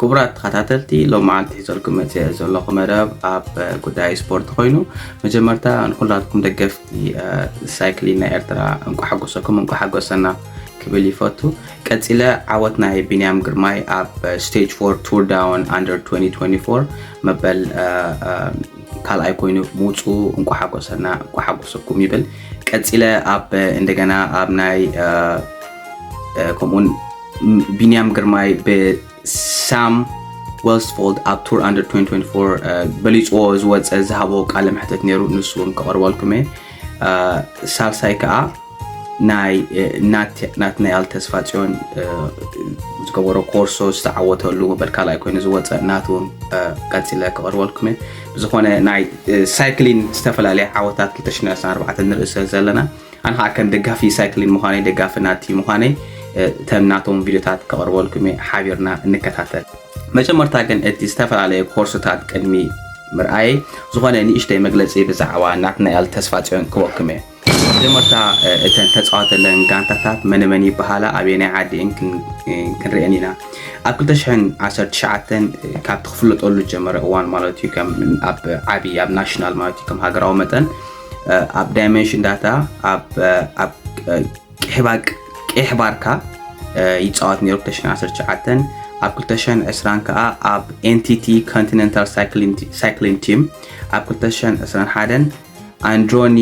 ክቡራት ተኸታተልቲ፣ ሎማዓንቲ ሒዘልኩም መፅአ ዘለኹ መደብ ኣብ ጉዳይ ስፖርት ኮይኑ፣ መጀመርታ ንኩላትኩም ደገፍቲ ሳይክሊን ናይ ኤርትራ እንኳ ሓጎሰኩም እንኳ ሓጎሰና ክብል ይፈቱ። ቀፂለ ዓወት ናይ ቢንያም ግርማይ ኣብ ስቴጅ ፎር ቱር ዳውን ኣንደር ትወንቲ ትወንቲ ፎር መበል ካልኣይ ኮይኑ ምውፅኡ እንኳ ሓጎሰና እንኳ ሓጎሰኩም ይብል። ቀፂለ ኣብ እንደገና ኣብ ናይ ከምኡን ቢንያም ግርማይ ብሳም ወልስፎልድ ኣብ ቱር ኣንደር ትወንቲ ትወንቲ ፎር በሊፅዎ ዝወፀ ዝሃቦ ቃለ መሕተት ነይሩ። ንሱ እውን ከቕርበልኩም እየ። ሳልሳይ ከዓ ናይ ናትናኤል ተስፋ ፅዮን ዝገበሮ ኮርሶ ዝተዓወተሉ መበል ካልኣይ ኮይኑ ዝወፀ ናቱ እውን ቀፂለ ከቕርበልኩም እየ። ብዝኾነ ናይ ሳይክሊን ዝተፈላለየ ዓወታት ክልተ ሽሕን ዕስራን ኣርባዕተን ንርእሰ ዘለና ኣነ ከዓ ከም ደጋፊ ሳይክሊን ምዃነይ ደጋፊ ናቲ ምዃነይ እተን ናቶም ቪድዮታት ከቕርበልኩም እየ። ሓቢርና እንከታተል። መጀመርታ ግን እቲ ዝተፈላለየ ኮርስታት ቅድሚ ምርኣየይ ዝኾነ ንእሽተይ መግለፂ ብዛዕባ ናትናኤል ተስፋፅዮን ክበኩም እየ። መጀመርታ እተን ተፃወተለን ጋንታታት መን መን ይበሃላ ኣበየናይ ዓዲ እየን ክንርአን ኢና። ኣብ ክልተ ሽሕን ዓሰርተ ትሽዓተን ካብቲ ክፍለጠሉ ዝጀመረ እዋን ማለት እዩ ከም ኣብ ዓቢ ኣብ ናሽናል ማለት እዩ ከም ሃገራዊ መጠን ኣብ ዳይመንሽን ዳታ ኣብ ኣብ ቂሕባቅ ቂሕባርካ ይፃወት ነይሩ ክልተ ሽሕን ዓሰርተ ትሽዓተን። ኣብ ክልተ ሽሕን ዕስራን ከዓ ኣብ ኤንቲቲ ኮንቲነንታል ሳይክሊን ቲም ኣብ ክልተ ሽሕን ዕስራን ሓደን ኣንድሮኒ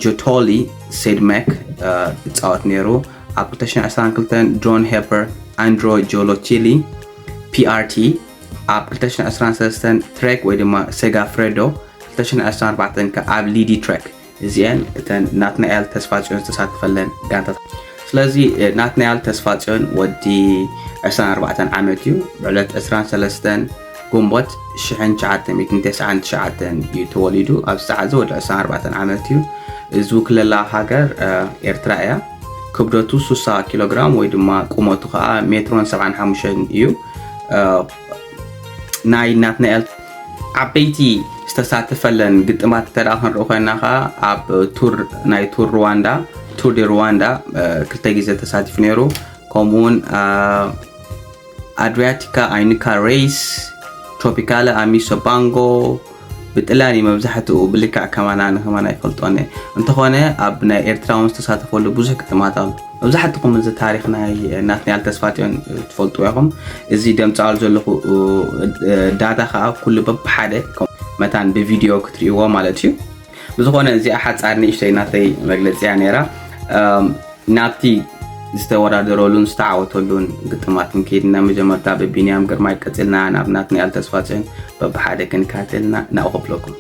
ጆቶሊ ሴድመክ ይፃወት ነይሩ። ኣብ ክልተ ሽሕን ዕስራን ክልተን ድሮን ሄፐር ኣንድሮ ጆሎቲሊ ፒኣርቲ ኣብ ክልተ ሽሕን ዕስራን ሰለስተን ትሬክ ወይ ድማ ሴጋ ፍሬዶ ክልተ ሽሕን ዕስራን ኣርባዕተን ከ ኣብ ሊዲ ትሬክ። እዚአን እተን ናትናኤል ተስፋፅዮን ዝተሳተፈለን ጋንታታት። ስለዚ ናትናኤል ተስፋፅዮን ወዲ ዕስራን ኣርባዕተን ዓመት እዩ። ብዕለት ዕስራን ሰለስተን ግንቦት ሽሕን ትሽዓተ ሚእትን ተስዓን ትሽዓተን እዩ ተወሊዱ። ኣብዚ ሰዓት እዚ ወዲ ዕስራን ኣርባዕተን ዓመት እዩ። ዝውክለላ ሃገር ኤርትራ እያ። ክብደቱ ሱሳ ኪሎግራም ወይ ድማ ቁመቱ ከዓ ሜትሮን ሰብዓን ሓሙሽተን እዩ። ናይ ናትናኤል ዓበይቲ ዝተሳተፈለን ግጥማት እንተ ደኣ ክንርኢ ኮይና ከዓ ኣብ ቱር ናይ ቱር ሩዋንዳ ቱር ዲ ሩዋንዳ ክልተ ግዜ ተሳቲፉ ነይሩ። ከምኡውን ኣድሪያቲካ ኣይኒካ ሬስ፣ ትሮፒካለ ኣሚሶ ባንጎ ብጥልያን እዩ መብዛሕትኡ ብልክዕ ከማና ንከማና ይፈልጦን እየ። እንተኾነ ኣብ ናይ ኤርትራ እውን ዝተሳተፈሉ ብዙሕ ግጥማት ኣሎ። መብዛሕትኹም እዚ ታሪኽ ናይ ናትናኤል ተስፋጽዮን ትፈልጥዎ ኢኹም። እዚ ደምጻሉ ዘለኹ ዳታ ከዓ ኩሉ በብሓደ መታን ብቪድዮ ክትርእይዎ ማለት እዩ። ብዝኾነ እዚኣ ሓጻር ንእሽተይ ናተይ መግለጺ እያ ነይራ። ናብቲ ዝተወዳደረሉን ዝተዓወተሉን ግጥማት እንከይድና መጀመርታ ብቢንያም ግርማይ ቀጺልና ናብ ናትናኤል ተስፋጽዮን በብሓደ ክንከታተልና ናብኡ ከፍለኩም።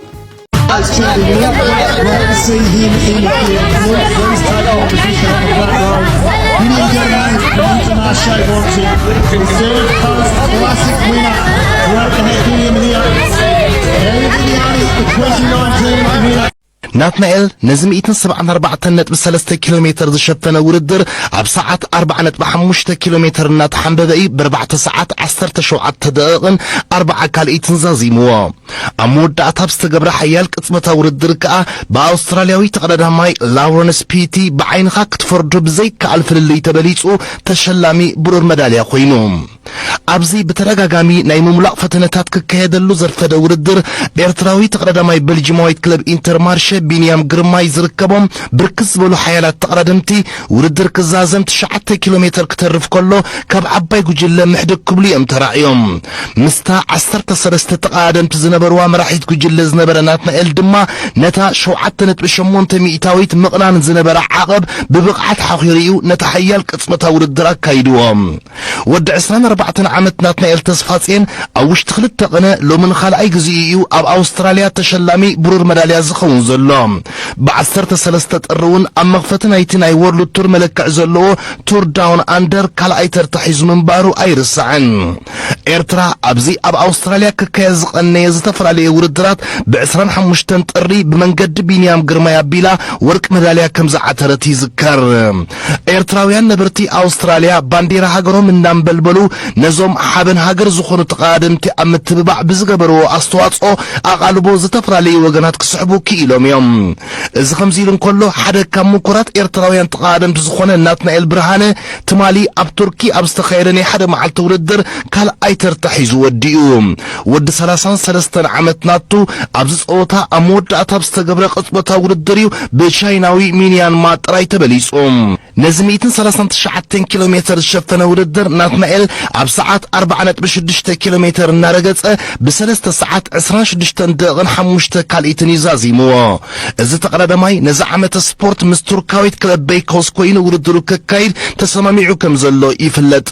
ናትናኤል ነዚ ሚእትን ሰብዓን ኣርባዕተን ነጥቢ ሰለስተ ኪሎ ሜተር ዝሸፈነ ውድድር ኣብ ሰዓት ኣርባዓ ነጥቢ ሓሙሽተ ኪሎ ሜተር እናተሓንበበ እዩ ብኣርባዕተ ሰዓት ዓሰርተ ሸውዓተ ደቂቕን ኣርባዓ ካልኢትን ዛዚምዎ። ኣብ መወዳእታ ኣብ ዝተገብረ ሓያል ቅጽበታዊ ውድድር ከኣ ብኣውስትራልያዊ ተቐዳዳማይ ላውረንስ ፒቲ ብዓይንኻ ክትፈርዶ ብዘይከኣል ፍልልይ ተበሊጹ ተሸላሚ ብሩር መዳልያ ኮይኑ። ኣብዚ ብተደጋጋሚ ናይ ምሙላቕ ፈተነታት ክካየደሉ ዘርፈደ ውድድር ኤርትራዊ ተቐዳዳማይ በልጂማዊት ክለብ ኢንተርማርሸ ቢንያም ግርማይ ዝርከቦም ብርክት ዝበሉ ሓያላት ተቐዳደምቲ ውድድር ክዛዘም ትሽዓተ ኪሎ ሜተር ክተርፍ ከሎ ካብ ዓባይ ጉጅለ ምሕድግ ክብሉ እዮም ተራእዮም። ምስታ ዓሰርተ ሰለስተ ተቐዳደምቲ ዝነበርዋ መራሒት ጉጅለ ዝነበረ ናትናኤል ድማ ነታ ሸውዓተ ነጥቢ ሸሞንተ ሚእታዊት ምቕናን ዝነበራ ዓቐብ ብብቕዓት ሓኺሩ እዩ ነቲ ሓያል ቅጽበታዊ ውድድር ኣካይድዎ። ወዲ ዕስራን ኣርባዕተን ዓመት ናትናኤል ተስፋጽየን ኣብ ውሽጢ ክልተ ቅነ ሎምን ካልኣይ ግዜኡ እዩ ኣብ ኣውስትራልያ ተሸላሚ ብሩር መዳልያ ዝኸውን ዘሎ። ብዓሰርተ ሰለስተ ጥሪ እውን ኣብ መኽፈቲ ናይቲ ናይ ወርልድ ቱር መለክዕ ዘለዎ ቱር ዳውን ኣንደር ካልኣይ ተርታ ሒዙ ምንባሩ ኣይርሳዕን። ኤርትራ ኣብዚ ኣብ ኣውስትራልያ ክካየድ ዝቐነየ ዝተፈላለየ ውድድራት ብዕስራን ሓሙሽተን ጥሪ ብመንገዲ ቢንያም ግርማይ ኣቢላ ወርቂ መዳልያ ከም ዝዓተረት ይዝከር። ኤርትራውያን ነበርቲ ኣውስትራልያ ባንዴራ ሃገሮም እናንበልበሉ ነዞም ሓበን ሃገር ዝኾኑ ተቐዳደምቲ ኣብ ምትብባዕ ብዝገበርዎ ኣስተዋጽኦ ኣቓልቦ ዝተፈላለዩ ወገናት ክስሕቡ ክኢሎም እዮም። እዚ ከምዚ ኢሉ እንከሎ፣ ሓደ ካብ ምኩራት ኤርትራውያን ተቐዳደምቲ ዝኾነ ናትናኤል ብርሃነ፣ ትማሊ ኣብ ቱርኪ ኣብ ዝተኻየደ ናይ ሓደ መዓልቲ ውድድር ካልኣይ ተርታ ሒዙ ወዲኡ። ወዲ ሰላሳን ሰለስተን ዓመት ናቱ፣ ኣብዚ ጸወታ ኣብ መወዳእታ ኣብ ዝተገብረ ቅጽበታዊ ውድድር እዩ ብቻይናዊ ሚንያን ማ ጥራይ ተበሊጹ። ነዚ ሚእትን ሰላሳን ትሽዓተን ኪሎ ሜተር ዝሸፈነ ውድድር፣ ናትናኤል ኣብ ሰዓት ኣርብዓ ነጥቢ ሽዱሽተ ኪሎ ሜተር እናረገጸ፣ ብሰለስተ ሰዓት ዕስራን ሽዱሽተን ደቂቕን ሓሙሽተ ካልኢትን እዩ ዛዚምዎ። እዚ ተቐዳዳማይ ነዚ ዓመተ ስፖርት ምስ ቱርካዊት ክለብ በይኮስ ኮይኑ ውድድሩ ከካይድ ተሰማሚዑ ከም ዘሎ ይፍለጥ።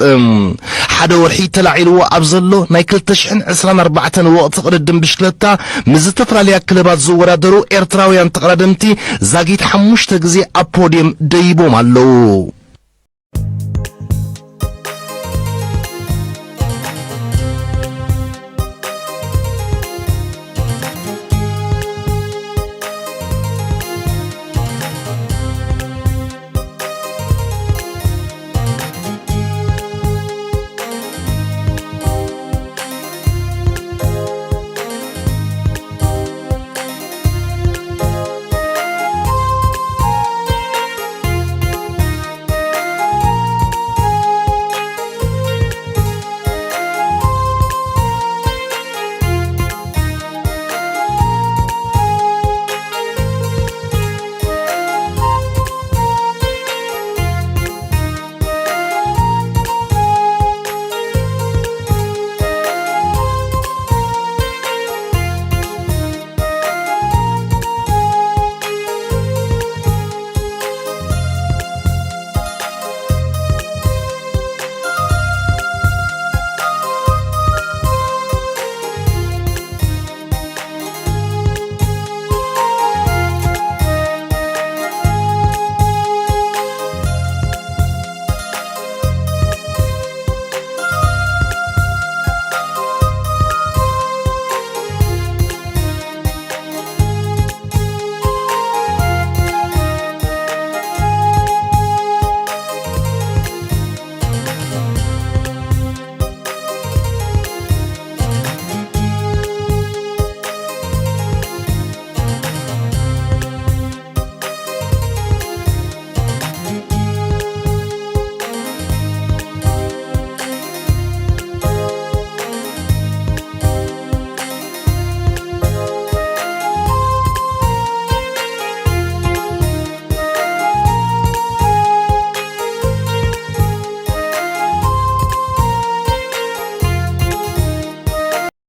ሓደ ወርሒ ተላዒልዎ ኣብ ዘሎ ናይ ክልተ ሽሕን ዕስራን ኣርባዕተን ወቕቲ ቅድድም ብሽክለታ፣ ምስ ዝተፈላለያ ክለባት ዝወዳደሩ ኤርትራውያን ተቐዳደምቲ ዛጊት ሓሙሽተ ግዜ ኣብ ፖድየም ደይቦም ኣለዉ።